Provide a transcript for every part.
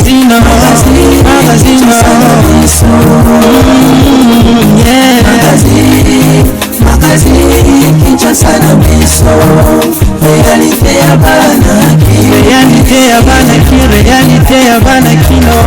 Magazine, magazine, yeah. Magazine, Kinshasa na biso, réalité ya bana Kin. Réalité ya bana Kin, réalité ya bana Kino.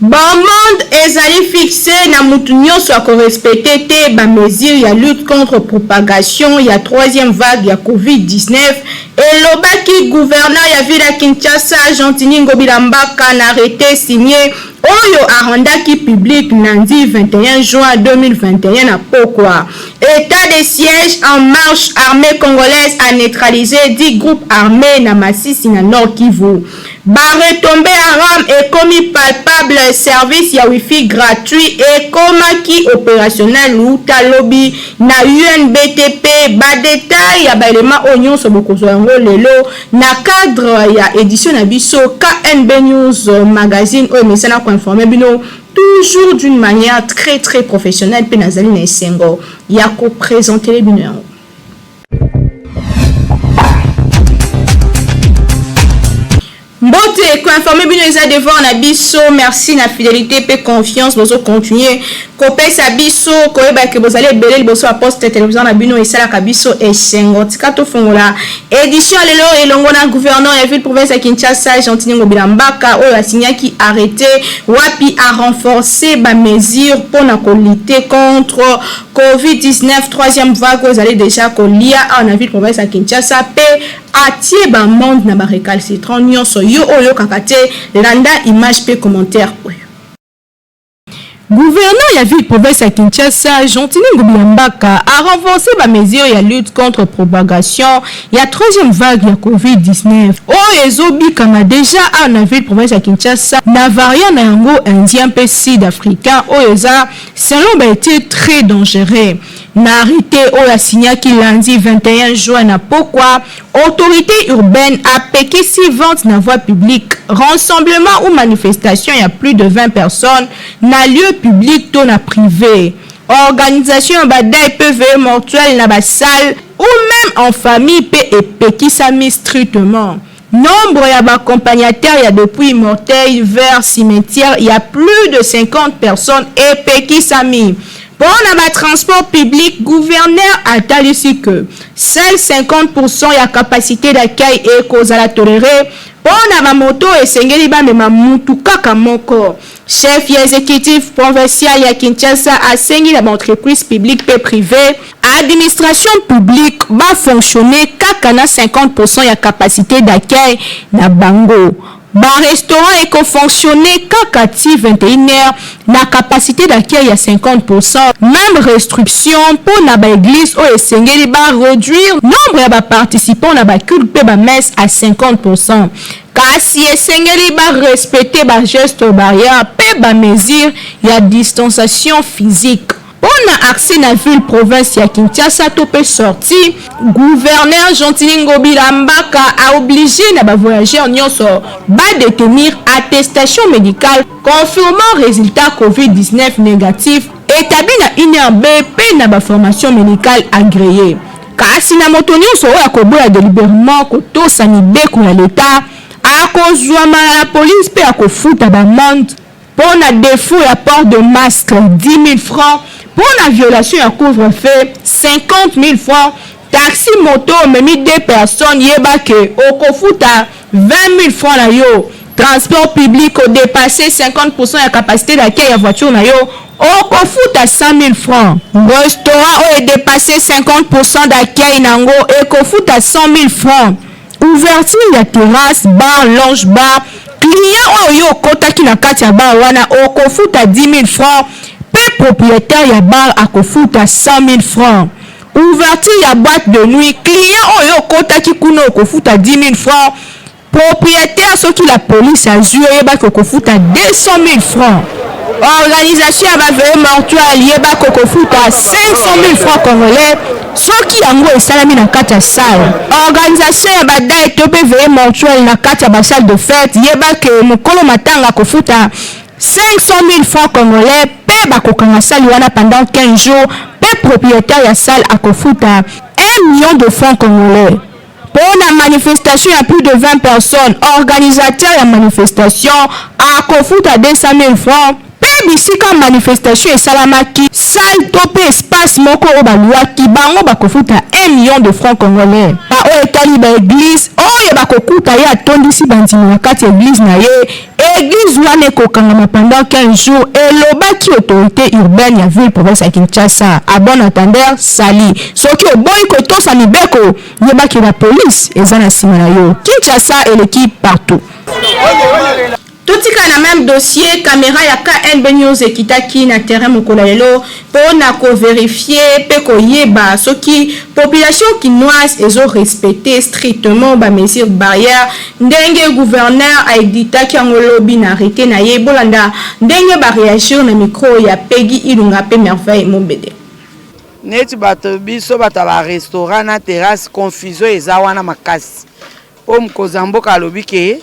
Baamende ezali fixe na mutu nionso ako respecter te ba mesures ya lutte contre propagation ya troisième vague ya Covid 19, elobaki gouverneur ya ville ya Kinshasa, Gentiny Ngobila Mbaka na arrete signe oyo a rendaki public lundi 21 juin 2021 na pokwa. Etat de siège en marche, armee congolaise a neutralise 10 groupes armes na Masisi na Nord-Kivu. Ba retombees ya ram ekomi palpable, service ya wifi gratuit ekomaki operationnel wuta lobi na UNBTP. Ba details ya ba elements oyo nionso bokozwa yango lelo na cadre ya edition na biso KNB News Magazine oyo emesana ko informer bino toujours d'une manière très très professionnelle mpe nazali na esengo ya ko presenter bino yango. Mbote, ko informer bino eza devoir na biso. Merci na fidelité pe confiance bozo continuer kopesa biso koyeba ke bozali ebele liboso ya poste television na bino esalaka biso esengo. Tika tofongola édition ya lelo elongo na gouverneur ya ville province ya Kinshasa Gentiny Ngobila Mbaka oyo asignaki arrêté wapi a renforcer ba mesures mpona ko lutter contre Covid-19 troisième vague oyo ezali dejà kolia awa na ville province ya Kinshasa pe atie ba amende na ba recalcitrants nionso. Yo oyo oyokaka te, landa image pe commentaire oyo. Gouverneur ya ville province ya Kinshasa, Gentiny Ngobila Mbaka a renforcer ba mesures ya lutte contre propagation ya troisième vague ya Covid-19 oyo ezobikama dejà awa na ville province ya Kinshasa na variant na yango indien pe sud-africain oyo eza Selon ba etudes très dangereux, na arrete oyo asignaki lundi 21 juin na pokwa, autorite urbaine apekisi vente na voie publique, rassemblement ou manifestation ya plus de 20 personnes na lieu public to na prive, organisation ya ba deuil pe veillee mortuelle na ba salles ou meme en famille pe epekisami strictement. Nombre ya ba accompagnateurs ya depuis morteuil vers cimetière ya plus de 50 personnes epekisami. Po na ba transports publics, gouverneur atalisi que seul 50% ya capacite d'accueil ekozala toleree. Po na ba motos, esengeli bamema mutu kaka moko. Chef ya executif provincial ya Kinshasa asengi na ba entreprises publiques pe privees, administration publique ba fonctionner kaka na 50% ya capacite d'accueil na bango. Ba restaurants eko fonctionner kaka ti 21 heures na capacite d'accueil ya 50%. Meme restriction po na ba eglises oyo esengeli ba reduire nombre ya ba participants na ba cultes pe ba messes à 50%. Kasi esengeli ba respecter ba gestes barrières pe ba mesures ya distanciation physique. Po na accès na ville province ya Kinshasa to pe sortie, gouverneur Gentiny Ngobila Mbaka a obliger na ba voyageurs nionso ba detenir attestation medicale confirmant resultat Covid 19 negatif etabli na INRB pe na ba formations medicales agreees. Kasi na moto nyonso oyo akoboya deliberement kotosa mibeko ya leta, akozwama na la police mpe akofuta ba amende mpo na defaut ya port de masque 10.000 francs, mpo na violation ya couvre-feu 50.000 francs, taxi moto omemi deux personnes yeba que okofuta 20.000 francs na yo, transport public o depasser 50% ya capacite d'accueil ya voiture na yo okofuta 100.000 francs, restaurant oyo e depasser 50% d'accueil na yango ekofuta 100.000 francs, ouverture ya terrasse, bar, lounge bar, client oyo yo okotaki na kati ya bar wana okofuta 10.000 francs mpe proprietaire ya bar akofuta 100.000 francs. Ouverture ya boite de nuit, client oyo okotaki kuna okofuta 10.000 francs, proprietaire soki la police azui yo yeba ke okofuta 200.000 francs. Organisation ya ba veillee mortuaire yeba ke okofuta 500.000 francs congolais soki yango esalami na kati ya salle. Organisation ya ba deuil to pe veillee mortuaire na kati ya ba salle de fete yeba ke mokolo matanga akofuta 500.000 francs congolais pe bakokanga salle wana pendant 15 jours pe proprietaire ya salle akofuta 1 million de francs congolais. Mpo na manifestation ya plus de 20 personnes, organisateur ya manifestation akofuta 200 000 francs mpe bisika manifestation esalamaki, salle to mpe espace moko oyo baluwaki, bango bakofuta 1 million de francs congolais. Ba oyo etali ba eglise oyo bakokuta ye atondisi bandimi na kati ya eglise na ye, eglise wana ekokangama pendant 15 jours, elobaki autorité urbaine ya ville province ya Kinshasa. À bon entendeur, salut. Soki oboyi kotosa mibeko, yebaki la police eza na nsima na yo. Kinshasa eleki partout. Totika na même dossier, caméra ya KNB News ekitaki na terrain mokolo ya lelo mpo na kovérifier mpe koyeba soki population kinoise ezorespecter strictement bamesure barrière ndenge gouverneur aédictaki yango lobi na arrêté na ye. Bolanda ndenge baréagir na micro ya Pegi Ilunga mpe Merveille Mobede. Neti bato biso, bato ya barestaurant na terrasse, confusion eza wana makasi, mpo mokonzi ya mboka alobi ke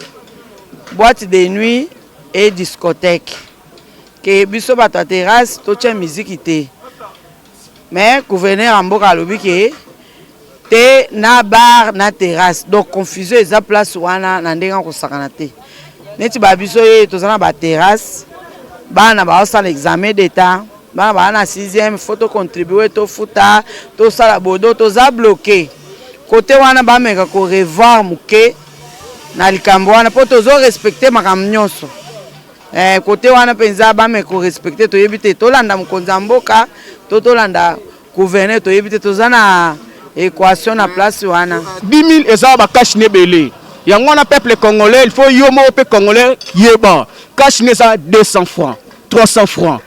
boîte de nuit et discothèque, ke biso bato ya terrasse totia miziki te. Mais gouverneur ya mboka alobi ke te, na bar na terrasse. Donc confusion eza place wana na ndenge akosakana te. Neti babiso ye toza na baterrasse, bana baosala examen d'état, bana baa na 6e, faut tocontribuer, tofuta, tosala bodo, toza bloqué kote wana. Bameka korevoir moke na likambo wana, mpo tozorespecter makambo nyonso. Kote wana mpenza bameka korespecter. Toyebi te, tolanda mokonzi ya mboka to tolanda gouverneur, toyebi te, toza na équation na place wana. 10 000 eza bacache-nez ebele. Yango wana, peuple congolais, il faut yo moko mpe congolais yeba, cache-nez eza 200 francs, 300 francs.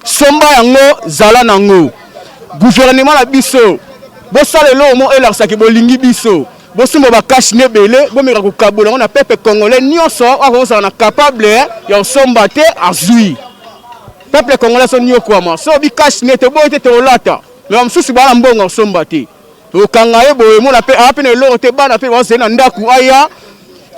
Somba yango, zala nango. Gouvernement na biso, bosala eloko mo elakisaki bolingi biso. Bosomba bacache-nez ebele, bomeka kokabola yango na peuple congolais nyonso akozala na capable ya kosomba te. Azwi peuple congolais so niokwama so obi cache-nez te, boye te, tolata. Me bamosusu baa na mbongo kosomba te, tokanga ye boye, mona mpe aya mpe na eloko te. Bana mpe bazali na ndako, aya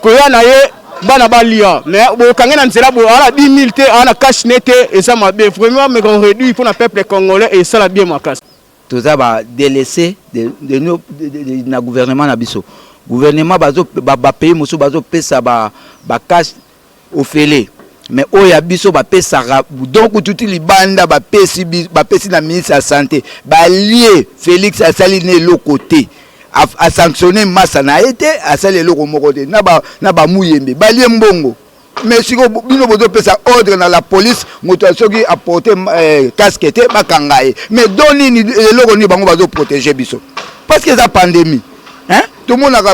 koya na ye, bana balia, mais bokange na nzela boye, aa na 10 000 te, aa na cache-nez te, eza mabe vraiment. Meka réduire mpo na peuple congolais, esala bien makasi. Toza badélaissé de na gouvernement na biso. Gouvernement, bapays mosusu bazopesa bacache ofele, mais oyo ya biso bapesaka donc tuti libanda, bapesi, bapesi na ministre ya santé, balie. Félix asali na eloko te, asanctionne masa na ye te, asali eloko moko te na bamuyembe, balie mbongo. Mais sikoyo bino bozopesa ordre na la police, moto soki aporte casque te, bakanga ye. Mais do nini, eloko nini bango bazoprotéger biso? Parce que eza pandémie, hein? Tomonaka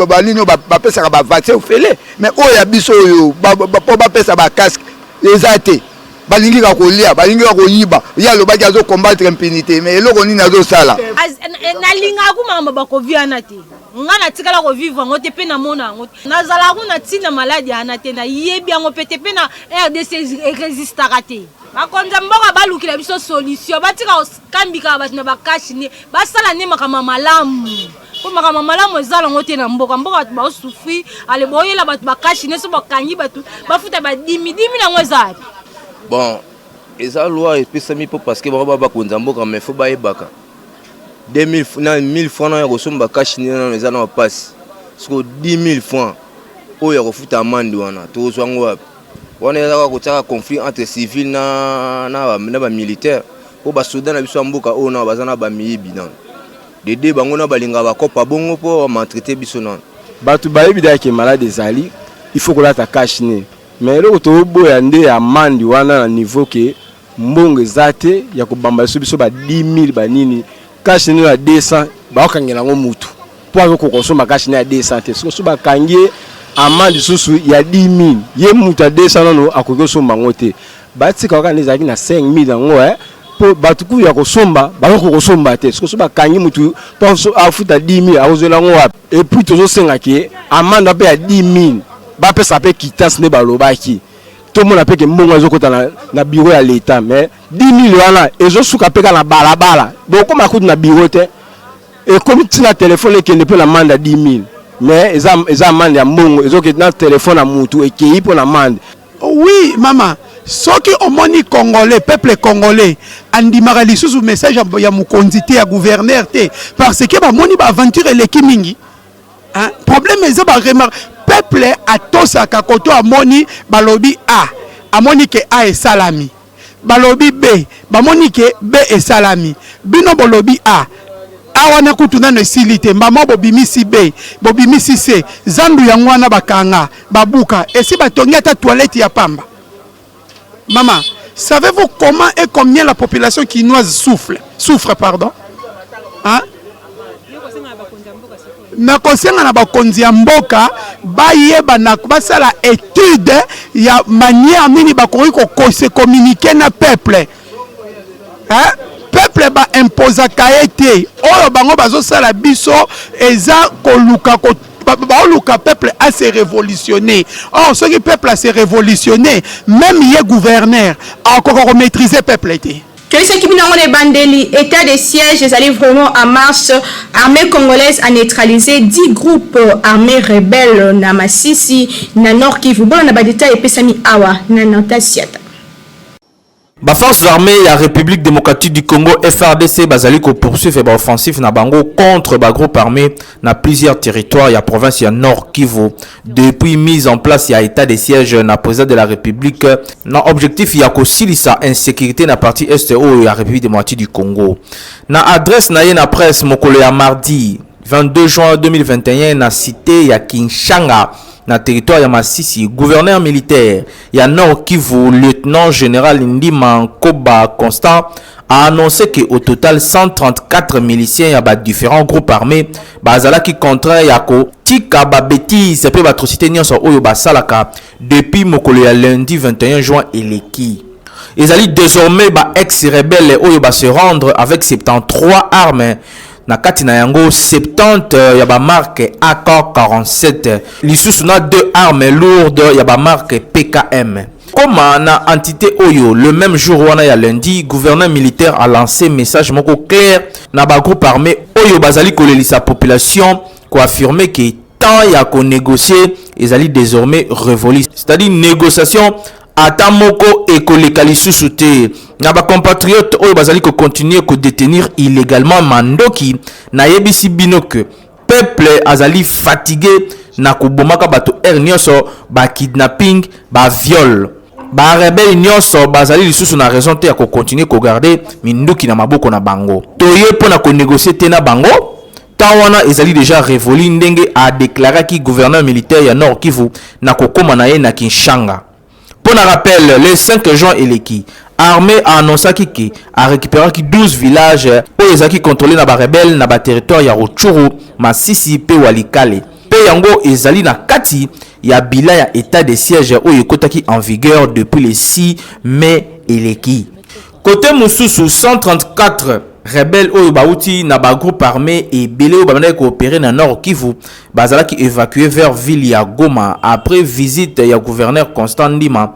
banini oyo bapesaka bavaccin ofele, mais oyo ya biso oyo mpo bapesa bacasque eza te. Balingi kaka kolia, balingi kaka koyiba. Ye alobaki azocombattre impunité, mais eloko nini azosala? Nalingaka ku makambo bakovi wana te. Nga natikala kovivre yango te, mpe namona yango te. Nazalaka kuna ntina maladi wana te, nayebi yango mpe te, mpe na RDC erésistaka te. Bakonzi ya mboka balukila biso solution, batika kambikaka bato na bacache-nez, basala nde makambo ya malamu, mpo makambo malamu eza nango te na mboka. Mboka bato baosouffrir, ale boyela bato bacache-nez, so bakangi bato bafuta badimidimi nango, eza wapi? Bon, eza loi epesami mpo parce que bango ba bakonzi ya mboka, mais faut bayebaka 2000 na 1000 francs na ya kosomba cache-nez nano eza na bapasi. Siko 10 000 francs oyo ya kofuta amende wana, tokozwa yango wapi? Wana eza kaka kotiaka conflit entre civil na bamilitaire, mpo basoda na biso ya mboka oyo nao baza na bamiyibi nano dede bango na balingaka bakopa bongo mpo bamaltraiter biso nano. Bato bayebi dayake malade ezali, il faut kolata cache-nez, mais eloko toboya nde amende wana na niveau ke mbongo eza te ya kobamba biso biso ba 10 000 banini. Cache-nez ya 200, bakokangela yango mutu mpo azokoka kosomba cache-nez ya 200 te. Soki so bakangi ye amende lisusu ya 10 000, ye mutu ya 200 nano akoki kosomba yango te. Batika kaka nde ezalaki na 5 000 yango, mpo bato kutu ya kosomba bakoki kosomba te. Soki so bakangi mutu mpo afuta 10 000, akozwela yango wapi? Et puis tozosenga ke amende mpe ya 10 000, bapesa mpe quittance nde balobaki, tomona mpe ke mbongo ezokota na bureau ya leta. Mais 10 000 wana ezosuka mpe kaka na balabala, bokóma kutu na bureau te. Ekomi ntina telefone ekende mpe na amende ya 10 000, mais eza amende ya mbongo ezokende na telefone ya mutu, ekei mpo na amende. Oui mama, soki omoni congolais, peuple congolais andimaka lisusu message ya mokonzi te, ya gouverneur te, parce que bamoni baaventure eleki mingi. Hein? Problème eza ba remarque peuple atosaka koto amoni balobi A amoni ke A esalami balobi B bamoni ke B esalami bino bolobi A A wana kutu nano esili te mbama bobimisi B bobimisi C zandu yango wana bakanga babuka esi batongi ata toilette ya pamba Maman, savez-vous comment et combien la population kinoise souffle, souffre pardon? Hein? Nakosenga na bakonzi ya mboka bayeba na basala etude ya manière nini bakoki ko se communiquer na peuple. Hein? Peuple ba imposaka ye te. Oyo bango bazosala biso eza koluka ko baoluka peuple a se révolutionner. Or soki peuple a se révolutionner, même ye gouverneur akoka ko maîtriser peuple te. Toyebisaki bino yango na ebandeli, etat de siège ezali vraiment en marche. Armée congolaise a neutralisé 10 groupes armés rebelles na Masisi na Nord Kivu. Bolanda ba details epesami awa na Nanta Siata. Ba forces armees ya Republique democratique du Congo, FARDC, bazali ko poursuivre ba offensives na bango contre ba groupes armes na plusieurs territoires ya province ya Nord Kivu depuis mise en place ya etat de siège na président de la République na objectif ya kosilisa insécurité na partie est oyo ya République démocratique du Congo. Na adresse na ye na presse mokolo ya mardi 22 juin 2021 na cité ya Kinshanga na territoire ya Masisi, gouverneur militaire ya Nord Kivu, lieutenant général Ndima Nkoba Constant a annoncé que au total 134 miliciens ya ba différents groupes armés bazalaki contraint ya kotika ba bêtises pe ba atrocités nyonso oyo basalaka depuis mokolo ya lundi 21 juin eleki. Ezali désormais ba ex-rebelles oyo ba se rendre avec 73 armes na kati na yango 70 ya ba marque AK-47 lisusu na deux armes lourdes ya ba marque PKM. Koma na entité oyo le même jour wana ya lundi, gouverneur militaire a lancé message moko clair na ba groupe armé oyo bazali kolelisa population, ko affirmer que temps ya ko négocier ezali désormais révolu, c'est-à-dire négociation ata moko ekoleka lisusu te. Na ba compatriotes oyo bazali ko continuer ko détenir illégalement mandoki, nayebisi bino que peuple azali fatigué na kobomaka bato heure nyonso, ba kidnapping, ba viol. Ba rebelle nyonso bazali lisusu na raison te ya ko continuer ko garder minduki na maboko na bango. Toye mpo na ko négocier te na bango, temps wana ezali déjà révolu, ndenge a déclaraki gouverneur militaire ya Nord Kivu na kokóma na ye na Kinshanga. Mpo na rappel, le 5 juin eleki, armée a annoncaki ke a récupéraki 12 villages oyo ezalaki contrôlé na barebelle na baterritoire ya Rutshuru, Masisi mpe Walikale, mpe yango ezali na kati ya bilan ya état de siège oyo ekotaki en vigueur depuis le 6 mai eleki. Côté mosusu, 134 rebelle oyo bauti na bagroupe armé ebele oyo babandaki koopérer na Nord Kivu bazalaki évacué vers ville ya Goma après visite ya gouverneur Constant Ndima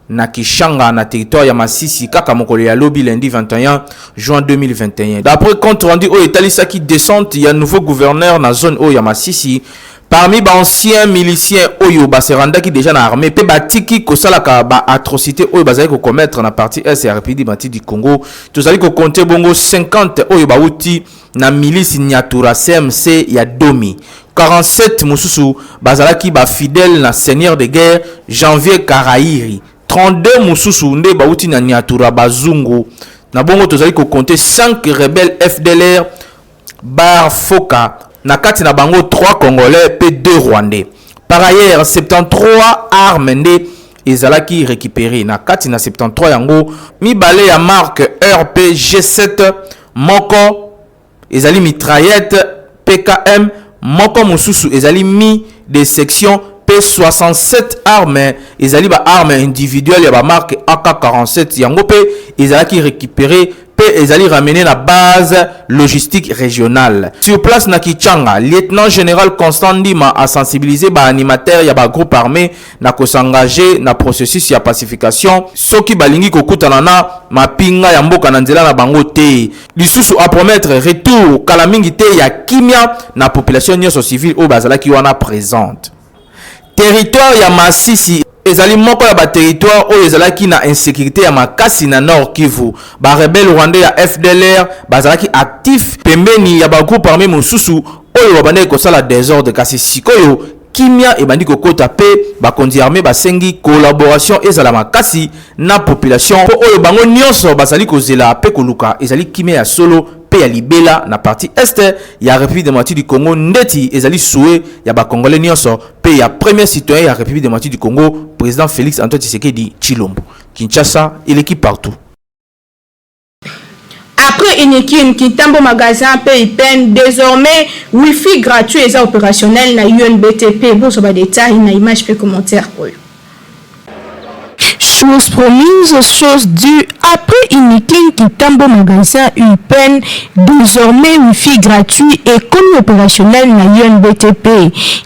na Kishanga na territoire ya Masisi kaka mokolo ya lobi lundi 21 juin 2021. D'après compte rendu oyo etalisaki descente ya nouveau gouverneur na zone oyo ya Masisi, parmi baancien milicien oyo baserandaki déjà na armée mpe batiki kosalaka baatrocité oyo bazali kocommettre na partie est ya République démocratique du Congo, tozali kocompter bongo 50 oyo bauti na milice Nyatura CMC ya Domi, 47 mosusu bazalaki bafidèle na seigneur de guerre Janvier Karairi, 32 mosusu nde bauti na Nyatura Bazungu. Na bongo tozali kocompter 5 rebelles FDLR bar Foka, na kati na bango 3 Congolais mpe 2 Rwandais. Par ailleurs, 73 armes nde ezalaki récupéré. Na kati na 73 yango, mibale ya marque RPG7, moko ezali mitraillette PKM, moko mosusu ezali mi de section, P67 armes ezali ba armes individuelles ya bamarque AK47, yango mpe ezalaki récupéré mpe ezali ramené na base logistique régionale sur place na Kichanga. Lieutenant général Constant Ndima a sensibilisé baanimateur ya bagroupe armé na kos'engager na processus ya pacification soki balingi kokutana na mapinga ya mboka na nzela na bango te. Lisusu apromettre retour kala mingi te ya kimia na population nyonso civile oyo bazalaki wana présente. Territoire ya Masisi ezali moko ya baterritoire oyo ezalaki na insécurité ya makasi na Nord Kivu. Barebelle rwandais ya FDLR bazalaki actif pembeni ya bagroupe armé mosusu. oyo babandaki kosala desordre kasi sikoyo kimia ebandi kokota mpe bakonzi ya armee basengi collaboration ezala makasi na population mpo oyo bango nyonso bazali kozela mpe koluka ezali kimia ya solo mpe ya libela na partie est ya Republique democratique du Congo ndeti ezali souhait ya ba congolais nyonso mpe ya premier citoyen ya Republique democratique du Congo président Felix Antoine Tshisekedi Tshilombo. Kinshasa eleki partout. Après Unikin, Kintambo Magasin mpe IPN, désormais Wi-Fi gratuit eza opérationnel na UNBTP. Bozwa ba détails na image mpe commentaire oyo. Chose promise, chose due. Après Unikin, Kintambo Magasin, UPN, désormais Wi-Fi gratuit et comme opérationnel na UNBTP.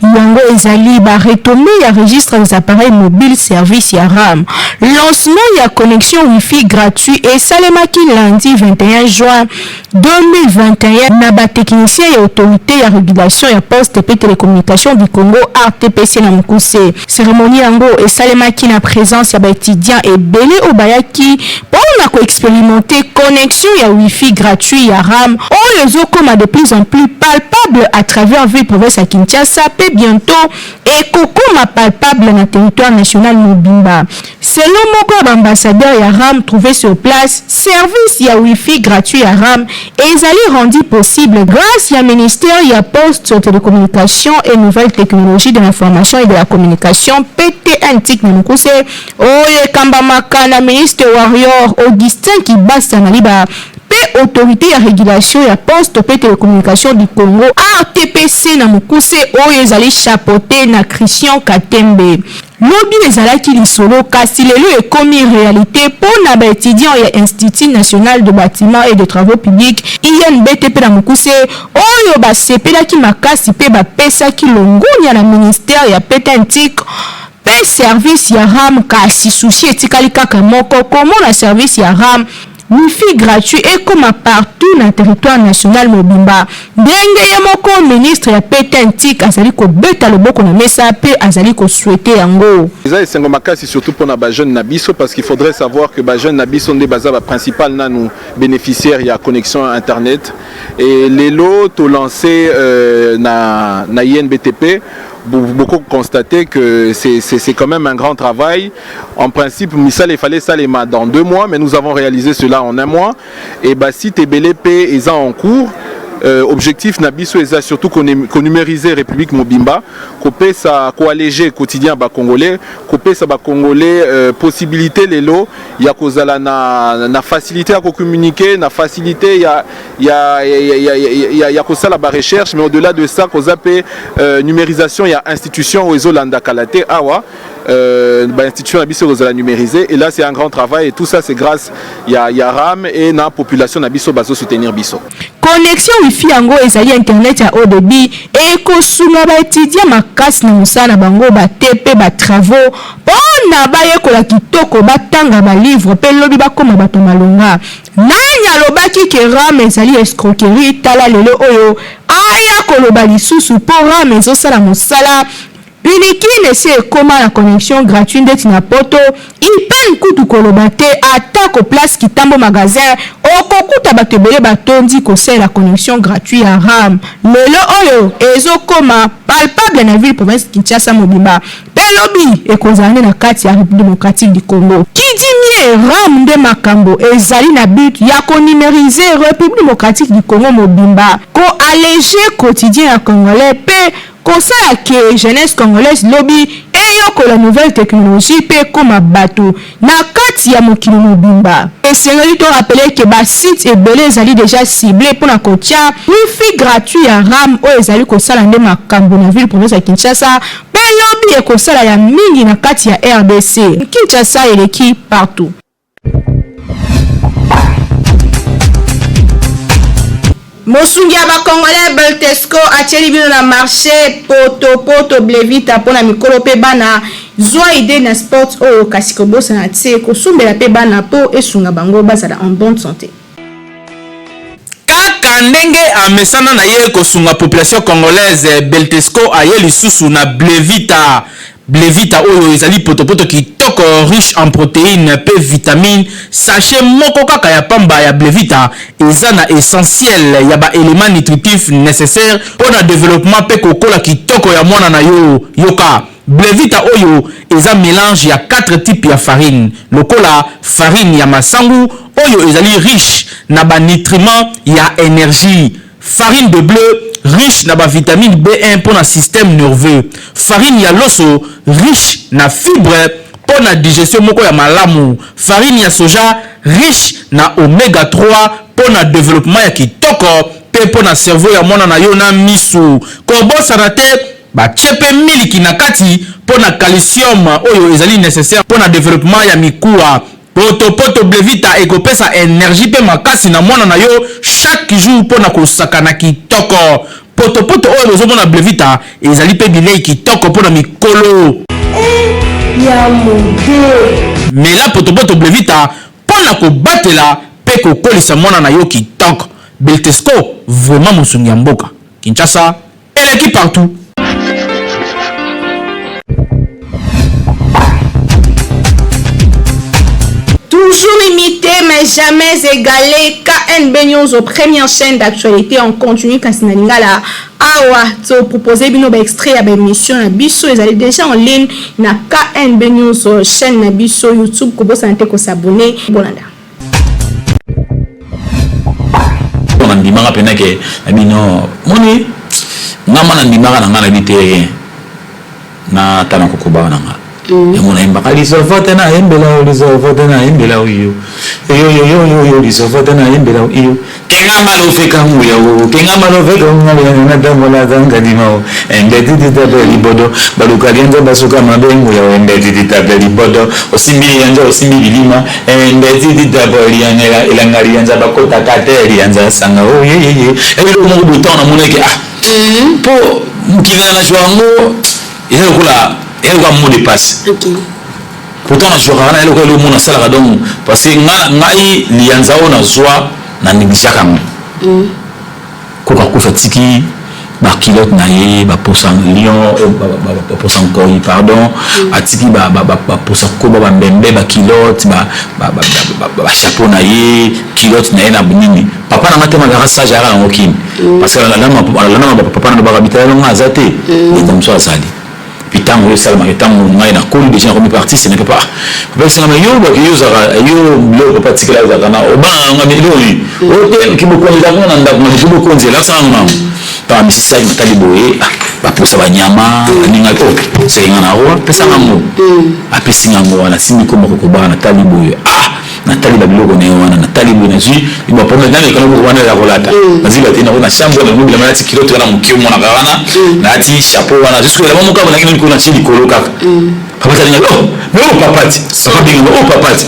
Yango ezali ba retombées ya registre des appareils mobiles service ya RAM. Lancement ya connexion Wi-Fi gratuit esalemaki lundi 21 juin 2021 na ba technicien ya autorité ya régulation ya poste mpe télécommunication du Congo ARTPC na mokuse. Cérémonie yango esalemaki na présence ya ba étudiants ebele oyo bayaki mpona koexpérimenter connexion ya Wi-Fi gratuit ya RAM oyo ezokoma de plus en plus palpable à travers ville province ya Kinshasa mpe bientôt ekokoma palpable na territoire national mobimba. Selon moko ya baambassadeur ya RAM trouvé sur place, service ya Wi-Fi gratuit ya RAM ezali rendu possible grâce ya ministère ya Poste, Télécommunications et Nouvelles Technologies de l'information et de la communication, PTNTIC na mokuse, oyo ekambamaka na ministre warrior Augustin Kibasa Maliba, mpe autorité ya régulation ya poste mpe télécommunication du Congo, ARTPC na mokuse, oyo ezali chapeauté na Christian Katembe. Lobi ezalaki lisolo, kasi lelo ekomi réalité mpo na baétudiant ya Institut national de bâtiment et de travaux publics, INBTP na mokuse, oyo basepelaki makasi mpe bapesaki longonya na ministère ya PTNTIC mpe service ya RAM. Kasi souci etikali kaka moko: komona service ya RAM Wi-Fi gratuit ekoma partout na territoire national mobimba, ndenge ye moko ministre ya PTNTIC azali kobeta loboko na mesa mpe azali kosouhaiter yango. Eza esengo makasi, surtout mpona bajeune na biso, parce qu'il faudrait savoir que bajeune na biso nde baza baprincipal nanu bénéficiaire ya connexion internet. Et lelo tolancé na INBTP, beaucoup constaté que c'est quand même un grand travail. En principe, misala, il fallait esalema dans 2 mois, mais nous avons réalisé cela en un mois. Et bah, si TBLP est en cours, objectif na biso eza surtout konumériser République mobimba, kopesa, koalléger quotidien bacongolais, kopesa bacongolais possibilité lelo ya kozala na facilité ya kocommuniquer, na facilité ya kosala barecherche, mais au-delà de ça, koza mpe numérisation ya institution oyo ezolanda kala te awa. Bainstitution na biso ekozala numérisé, et là c'est un grand travail, et tout ça c'est grâce ya RAM et na population na biso bazosoutenir biso. Connexion Wifi yango ezali internet ya haut débit, ekosunga baétudiant makasi na mosala na bango bate mpe batravaux, mpo na bayekola kitoko, batanga balivre mpe lobi bakóma bato malonga. Nani alobaki ke RAM ezali escroquerie? Tala lelo oyo aya koloba lisusu mpo RAM ezosala mosala. Unikin esi ekóma na connexion gratuit ndeti na poto. IPN kutu koloba te, atako place Kintambo Magasin okokuta bato ebele batondi kosalela connexion gratuit ya RAM. Lelo oyo ezokóma palpable na ville province Kinshasa mobimba, mpe lobi ekozala nde na kati ya République démocratique du Congo. Kidimie RAM nde makambo ezali na but ya konumériser République démocratique du Congo mobimba, koalléger quotidien ya congolais mpe kosala ke jeunesse congolaise lobi eyokola nouvelle technologie mpe ekóma bato na kati ya mokili mobimba. Esengeli torappeler ke basite ebele ezali déjà ciblé mpona kotia Wifi gratuit ya RAM oyo ezali kosala nde makambo na ville province ya Kinshasa, mpe lobi ekosala ya mingi na kati ya RDC. Kinshasa eleki partout. Mosungi ya bacongolais Beltesco atieli bino na marché potopoto Blevita mpona mikolo mpe bana. Zwa idée na sport oyo, kasi kobosana te kosumbela mpe bana mpo esunga bango bazala en bonne santé. Kaka ndenge amesana na ye kosunga population congolaise, Beltesco aye lisusu na Blevita. Blevita oyo ezali potopoto kitoko riche en proteines pe vitamines, sachet moko kaka ya pamba ya Blevita eza na essentiel ya ba elements nutritifs necessaires pona developpement pe kokola kitoko ya mwana na yo. Yoka, Blevita oyo eza melange ya 4 types ya farine lokola farine ya masangu oyo ezali riche na ba nutriments ya energie, Farine de ble riche na ba vitamines B1 mpo na système nerveux. Farine ya loso riche na fibre mpo na digestion moko ya malamu. Farine ya soja riche na omega 3 mpo na developpement ya kitoko mpe mpo na cerveau ya mwana na yo na misu. Kobosana te batie mpe miliki na kati mpo na calcium oyo ezali necessaire mpo na developpement ya mikuwa. Poto poto Blevita ekopesa energie pe makasi na mwana na yo chaque jour pona kosakana kitoko. Poto poto oyo bozomona Blevita ezali pe bilei kitoko pona mikolo. Eh ya mode. Mela poto poto Blevita pona kobatela pe kokolisa mwana na yo kitoko. Beltesco vraiment mosungi ya mboka. Kinshasa eleki partout. Toujours imité mais jamais égalé KNB News première chaîne d'actualité en continu kasi na lingala awa to proposer bino ba extrait ya ba émission na biso ezali déjà en ligne na KNB News chaîne na biso YouTube kobosana te ko s'abonner bolanda. Na ndimaka pena ke na bino moni nga ma na ndimaka na nga na bi te rien na tala kokoba na nga mm. Yango nayembaka lisofo te nayembela yo lisofo te nayembela yo yoyoyoyoyo lisofo te nayembela yo kengama lofeka nguya o kengama lofeka nguya na tambola zangadima o embetititape libodo baluka lianza basuka mabe nguya o embetititape libodo osimbi lianza osimbi bilima Embezi didabo eliangela elanga liyanza bakotaka te liyanza sanga oh ye ye ye eloko moko boye ntango namonaki ah mpo mokili na nazwa yango eza lokola eza lokola mot de passe pourtant nazwaka wana eloko eloko moko nasalaka donc parce que ngai liyanza oyo nazwa na négligeaka yango Koko akufi atiki ba culotte na ye ba posa lion ba posa nkoyi pardon atiki ba ba posa koba ba mbembe ba culotte ba ba chapeau na ye culotte na ye na nini papa na nga te mazalaka sage ayaka nango kini parce que alanda papa na lobaka bitala nga aza te ndeko mosusu azali. Puis tango oyo esalamaka tango ngai nakoli dejà nakomi pe artiste na papa ah papa esenga mais yo olobaka yo ozalaka yo biloko papa atikela ozalaka na obanga na ngai eloko nini oyo te kibokonzi ezalaka ngo na ndako ngai kibokonzi elakisa nga ngo ntango amisisaki natali boye ah baposa banyama baninga oh seke nga na roi pesa nga ngo apesi nga ngo wana simbi koma kokobaka natali boye ah natali ba biloko na ye wana natali boye nazwi bapome na mekano moko wana ya kolata mm. nazwi bate nango na chambre na bilamba nalati kilote wana moke omonaka wana mm. nalati chapeau wana jusque elamba moko naki likolo natie likolo kaka mm. papa talinga oh mais oh papa ti papa benga oh papa ti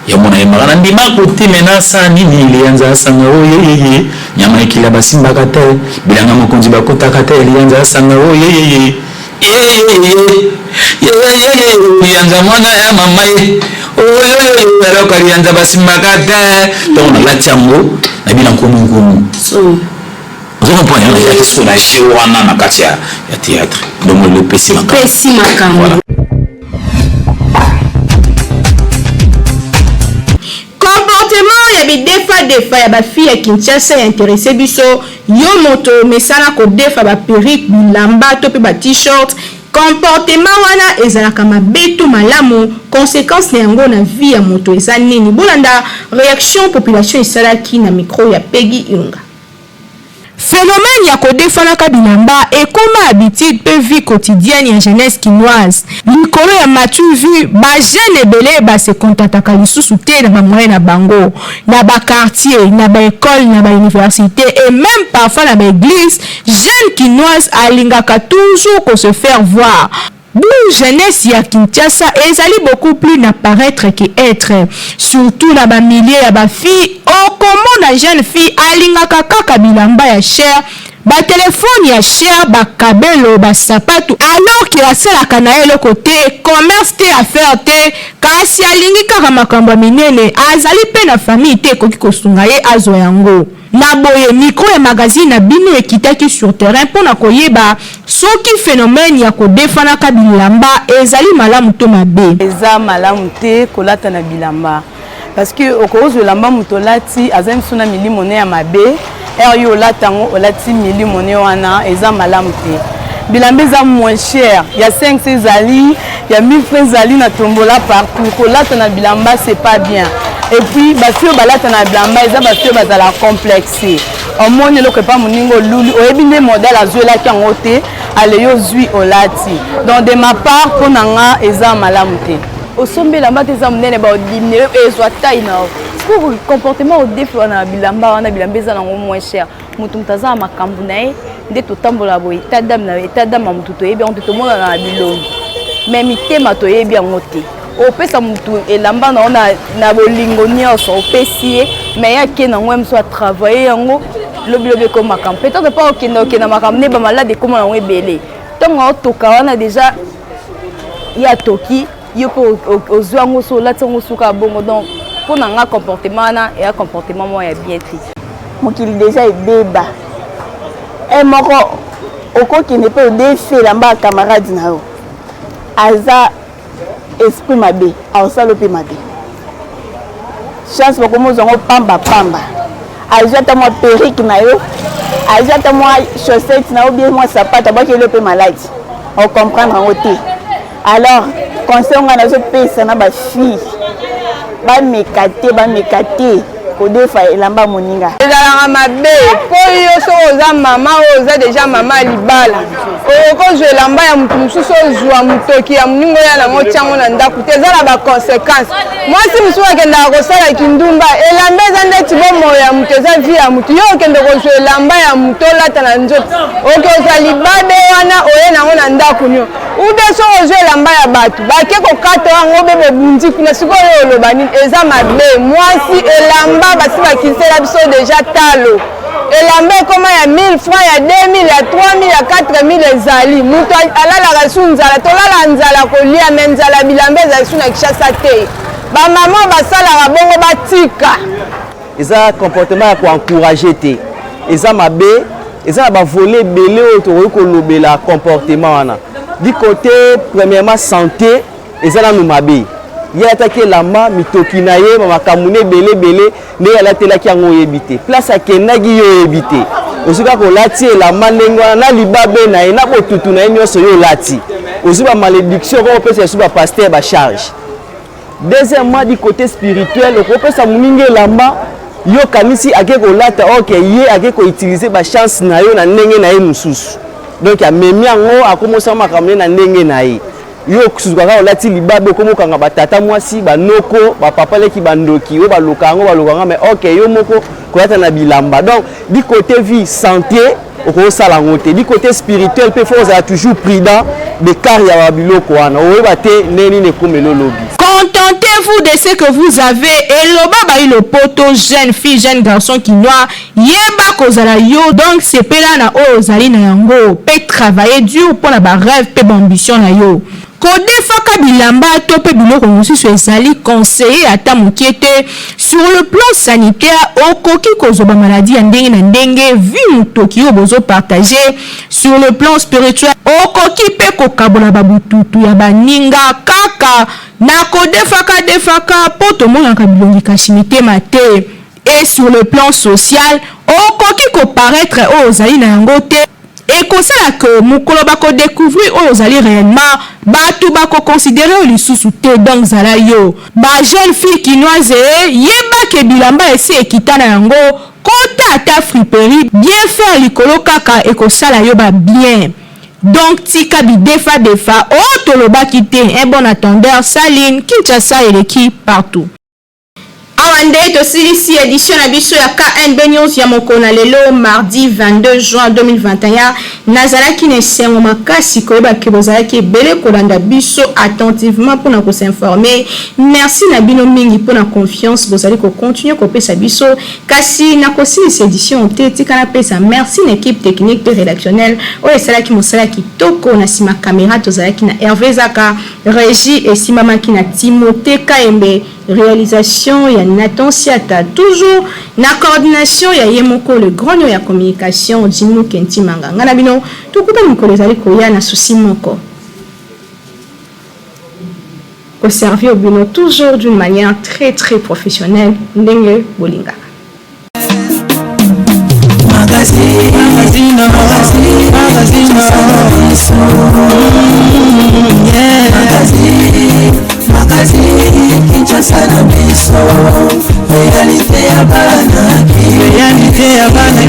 ya mona yembaka na ndima kotime na sa nini liyanza sanga oyeyeye nyama ekila basimbaka te bilanga mokonzi bakotaka te liyanza sanga oyeyeye Liyanza mwana ya mama ye oyoyoyo eloko liyanza basimbaka te ntango nalati yango nabi na nkomo nkomo ozo comprendre yango ezalaki sikoyo na jeu wana na kati ya théâtre donc lelo epesi makambo. Comportement ya bidefa defa ya ba filles ya Kinshasa e interesser biso, yo moto omesana kodefa ba perruques, bilamba to pe ba t-shirts, comportement wana ezalaka mabe to malamu, consequences na yango na vie ya moto eza nini? Bolanda reaction population esalaki na micro ya Peggy Ilunga. Phenomène ya kodefanaka bilamba ekoma habitude pe vie quotidienne ya jeunesse kinoise. Likolo ya m'as-tu vu, ba jeunes ebele ba se contentaka lisusu te na ba moyens na bango. Na ba quartiers, na ba ecoles, na ba universites et meme parfois na ba eglises, jeune kinoise alingaka toujours ko se faire voir. D'où jeunesse ya Kinshasa ezali beaucoup plus na paraitre que etre. Surtout na ba milieux ya ba filles, okomona jeune fille alingaka kaka bilamba ya cher, ba telephones ya cher, ba kabelo, ba sapatu alors que asalaka na ye eloko te, commerce te, affaire te, kasi alingi kaka makambo ya minene, azali pe na famille te ekoki kosunga ye azwa yango. Na boye, micro ya magazine na bino ekitaki sur terrain mpo na koyeba soki phenomène ya kodefanaka bilamba ezali malamu to mabe. Eza malamu te kolata na bilamba parce que okozwa elamba moto olati aza misu na milimo ne ya mabe heure yo olata yango olati milimo ne wana eza malamu te bilamba eza moins cher ya 5 ezali ya 1000 francs ezali na tombola partout kolata na bilamba c'est pas bien et puis bafille oyo balata na bilamba eza bafille oyo bazala complexe omoni eloko epa moninga oluli oyebi nde modèle azwelaki yango te ale yo ozwi olati donc de ma part mpo na nga eza malamu te osombi elamba te eza monene baodimine ezwa taille na yo sikoyo comportement odefi wana na bilamba wana bilamba eza nango moins cher moto moto aza na makambo na ye nde totambola boye état d'âme na état d'âme ya moto toyebi yango te tomonana na bilongi mais mitema toyebi yango te opesa motu elamba na yo na bolingo nyonso opesi ye mais ye ake nango ye mosusu atravaille yango lobilobi ekoma makambo peut-être mpa okende okenda makambo nde bamalade ekoma nango ebele ntango aotoka wana déjà ye atoki yo mpe ozwi yango so olati yango suka bongo donc mpo na nga comportement wana eya comportement moko ya bien te mokili deja ebeba e moko okokende mpe odefi elamba ya camarade na yo aza esprit mabe aosala mpe mabe chance bakomi ozwa yango pamba pamba azwi ata mwa perruque na yo azwi ata mwa chaussette na yo bien mwa sapato abwakeli yo mpe maladi ocomprendre yango te alors conseil ngai nazopesa na bafille bameka te bameka te kodefa elamba moninga ezalaka mabe mpo yo soki oza mama oyo oza deja mama ya libala okoki kozwa elamba ya moto mosusu ozwa motoki ya moninga oya nango otyango na ndako te eza na baconséquence mwasi mosusu akendaka kosala kindumba elamba eza ndeti bomoi ya moto eza vie ya moto yo okende kozwa elamba ya moto olata na nzoto oke ozwa libabe wana oye nango na ndako nio ube soki ozwa elamba ya bato bake kokata yango be bobundi kuna sikoyo oloba nini eza mabe mwasi elamba basi bakisela biso deja talo elamba ekoma ya 1000 francs ya 2000 ya 3000 ya 4000 ezali moto alalaka su nzala tolala nzala kolia me nzala bilamba ezali su na kinshasa te bamama basalaka bongo batika eza comportement ya koencourage te eza mabe eza na bavole ebele oyo tokoki kolobela comportement wana du côté premièrement santé eza nanu mabe ye alataki elamba mitoki na ye makambo na ebele ebele ndenge alatelaki yango oyebi te place akendaki yo oyebi te ozwi kaka olati elamba ndenge wana na libabe na ye na botutu na ye nyonso yo olati ozwi bamalédiction okoko opesa lisusu bapaster bacharge deuxièmement du côté spirituel okopesa moninga elamba yo okanisi ake kolata oke ye ake koutilize bachance na yo na ndenge na ye mosusu donc amemi yango akomosama makambo ye na ndenge na ye yo osuka kaka olati libabe okomi okanga batata mwasi banoko bapapa leki bandoki oyo baloka yango baloka yango mais ok yo moko kolata na bilamba donc du côté vie santé okosala yango te du côté spirituel mpe faut ozala toujours prudent de car ya babiloko wana oyeba te ndenge nini ekomeli olobi Contentez-vous de ce que vous avez eloba bayi lopoto jeune fille jeune garçon kinois yeba kozala yo donc sepela na oyo ozali na yango pe travailler dur pona ba rêve pe ba ambition na yo. Kodefaka bilamba to pe biloko mosusu ezali conseille ata mokie te sur le plan sanitaire okoki kozwa ba maladie ya ndenge na ndenge vu motoki oyo bozo partager sur le plan spirituel okoki pe kokabola ba bututu ya baninga kaka na kodefaka defaka po tomonaka bilongi kasi mitema te. Et sur le plan social, okoki ko paraitre oyo ozali na yango te, ekosala que mokolo bako decouvrir oyo ozali reellement, batu bako considerer yo lisusu te, donc zala yo. Ba jeunes filles kinoises ee, yeba que bilamba esi ekita na yango, kota ata friperie, bien faire likolo kaka ekosala yo ba bien. Donc tika bidefa defa, oh tolobaki te, un bon attendeur, Saline, Kinshasa eleki partout. Awa nde tosilisi edition na biso ya KNB News ya mokolo na lelo mardi 22 juin 2021. Nazalaki na esengo makasi koyeba ke bozalaki ebele kolanda biso attentivement mpo na ko s'informer. Merci na bino mingi mpo na confiance bozali ko continuer kopesa biso. Kasi nakosilisa edition te, tika napesa merci na equipe technique mpe redactionnelle oyo esalaki mosala kitoko. Na sima camera tozalaki na Herve Zaka, regie esimbamaki na Timothee Kayembe. Réalisation ya Nathan Siata, toujours na coordination ya ye moko le grand ya communication Jimmy Kentimanga. Nga na bino tokutani mokolo ezali koya na souci moko, koservir bino toujours d'une manière très très professionnelle ndenge bolingaka. Magazine, magazine, magazine, yeah. Magazine, Kinshasa na biso, réalité ya bana, réalité ya bana.